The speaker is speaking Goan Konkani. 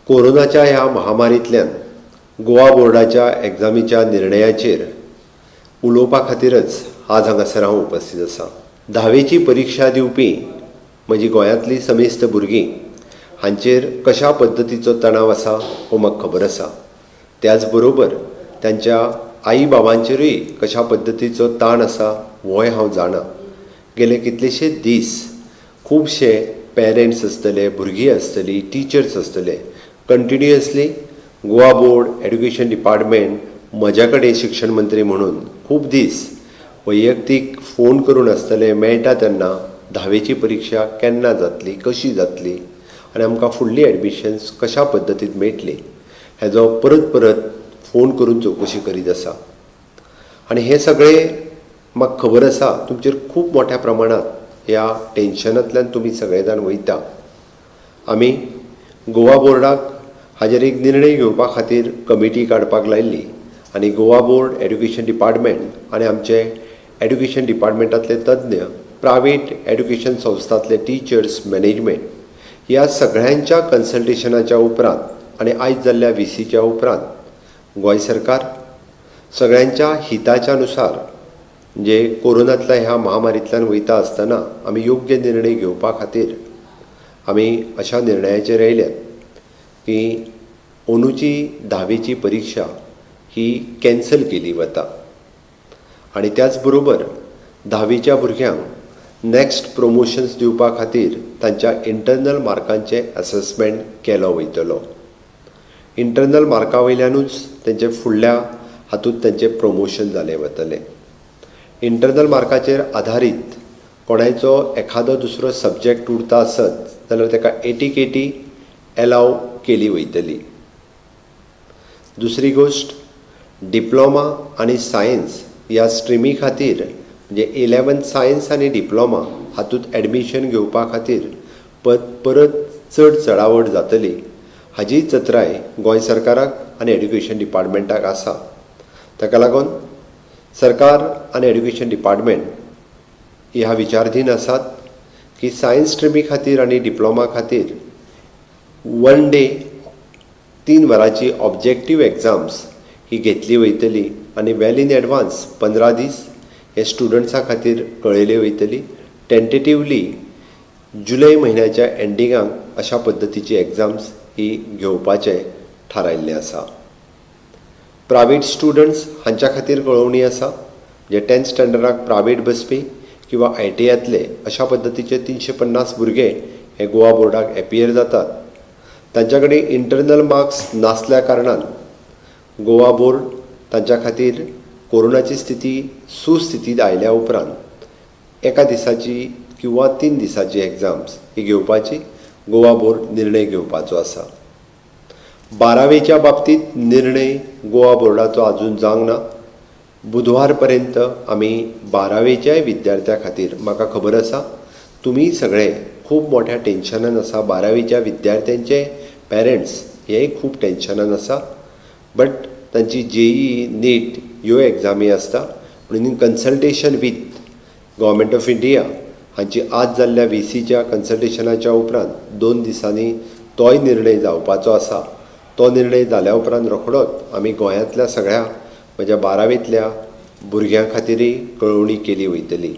कोरोनाच्या ह्या महामारींतल्यान गोवा बोर्डाच्या एग्जामीच्या निर्णयाचेर उलोवपा खातीरच आज हांगासर हांव उपस्थित आसा. धावेची परिक्षा दिवपी म्हजी गोंयांतली समेस्त भुरगीं हांचेर कशा पद्दतीचो तणाव आसा हो म्हाका खबर आसा. त्याच बरोबर तांच्या आई बाबांचेरूय कशा पद्दतीचो ताण आसा होय हांव जाणा. गेले कितलेशे दीस खुबशे पेरंट्स आसतले, भुरगीं आसतली, टिचर्स आसतले, continuously Goa board education department म्हज्या कडेन शिक्षण मंत्री म्हणून खूब दीस वैयक्तीक फोन करून आसतले, मेळटा तेन्ना धावेची परिक्षा केन्ना जातली, कशी जातली आनी आमकां फुडली एडमिशन्स कशा पद्दतीन मेळटली हेजो परत परत फोन करून चवकशी करीत आसा. आनी हें सगळें म्हाका खबर आसा, तुमचेर खूब मोठ्या प्रमाणांत ह्या टेन्शनांतल्यान तुमी सगळे जाण वयता. आमी गोवा बोर्डाक हाजेर एक निर्णय घेवपा खातीर कमिटी काडपाक लायिल्ली आनी गोवा बोर्ड एड्युकेशन डिपार्टमेंट आनी आमचे एड्युकेशन डिपार्टमेंटांतले तज्ञ, प्रायवेट एड्युकेशन संस्थांतले टिचर्स, मॅनेजमेंट ह्या सगळ्यांच्या कन्सल्टेशनाच्या उपरांत आनी आयज जाल्ल्या व्हीसीच्या उपरांत गोंय सरकार सगळ्यांच्या हिताच्या नुसार, म्हणजे कोरोनांतल्या ह्या महामारींतल्यान वयता आसतना आमी योग्य निर्णय घेवपा खातीर आमी अशा निर्णयाचेर आयल्यात की अंदूची धावेची परिक्षा ही कॅन्सल केली वता आनी त्याच बरोबर धावेच्या भुरग्यांक नॅक्स्ट प्रोमोशन्स दिवपा खातीर तांच्या इंटरनल मार्कांचें एसॅसमेंट केलो वयतलो. इंटरनल मार्का वयल्यानूच तेंचे फुडल्या हातूंत तेंचें प्रोमोशन जालें वतलें. इंटरनल मार्काचेर आधारीत कोणायचो एखादो दुसरो सब्जॅक्ट उरता आसत जाल्यार ताका एटीकेटी एलाव केली वयतली. दुसरी गोश्ट, डिप्लोमा आनी सायन्स ह्या स्ट्रिमी खातीर, म्हणजे इलेवन्थ सायन्स आनी डिप्लोमा हातूंत एडमिशन घेवपा खातीर परत चड चडावड जातली हाजी चत्राय गोंय सरकाराक आनी एड्युकेशन डिपार्टमेंटाक आसा. ताका लागून सरकार आनी एड्युकेशन डिपार्टमेंट ह्या विचारधीन आसात की सायन्स स्ट्रिमी खातीर आनी डिप्लोमा खातीर वन डे 3 वरांची ऑब्जेक्टीव एग्जाम्स ही घेतली वयतली आनी वेल इन एडवान्स 15 दीस हे स्टुडंट्सां खातीर कळयली वयतली. टेंटेटिवली जुलय म्हयन्याच्या एंडिंगाक अशा पद्दतीची एग्जाम्स ही घेवपाचें थारायिल्लें आसा. प्रायवेट स्टुडंट्स हांच्या खातीर कळोवणी आसा, जे 10th स्टँडर्डाक प्रायवेट बसपी किंवा आयटीआयतले अशा पद्दतीचे 350 भुरगे हे गोवा बोर्डाक एपियर जातात. तांच्या कडेन इंटरनल मार्क्स नासल्या कारणान गोवा बोर्ड तांच्या खातीर कोरोनाची स्थिती सुस्थितींत आयल्या उपरांत एका दिसाची किंवा 3 दिसाची एग्जाम्स ही घेवपाची गोवा बोर्ड निर्णय घेवपाचो आसा. 12वेच्या बाबतींत निर्णय गोवा बोर्डाचो आजून जावंक ना. बुधवार पर्यंत आमी 12वेच्याय विद्यार्थ्यां खातीर, म्हाका खबर आसा तुमी सगळे खूब मोठ्या टेन्शनान आसा, 12वेच्या विद्यार्थ्यांचे पेरंट्स हेय खूब टेन्शनान आसा, बट तांची जेई नीट ह्यो एग्जामी आसता म्हणून in consultation with government of India हांची आज जाल्ल्या व्हीसीच्या कन्सल्टेशनाच्या उपरांत 2 दिसांनी तोय निर्णय जावपाचो आसा. तो निर्णय जाल्या उपरांत रोखडोच आमी गोंयांतल्या सगळ्या म्हज्या 12वेंतल्या भुरग्यां खातीरय कळोवणी केली वयतली.